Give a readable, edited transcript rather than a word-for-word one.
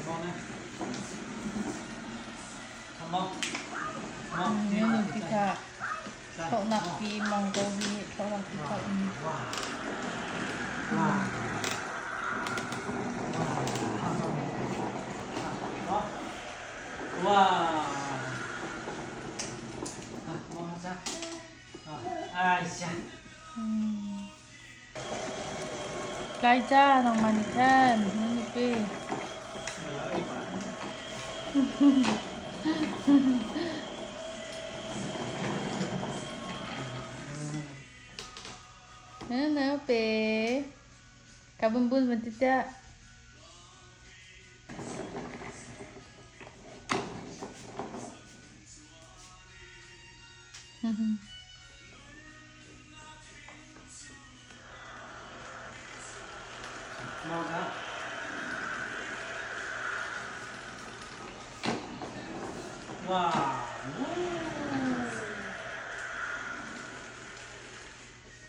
Nan pi kha thlawhnak pi mangko hi thlawhnak pi kha um. Tlai ca nangmah nih khan nan nupi. Na pe. Ka bunbun van ti tiah.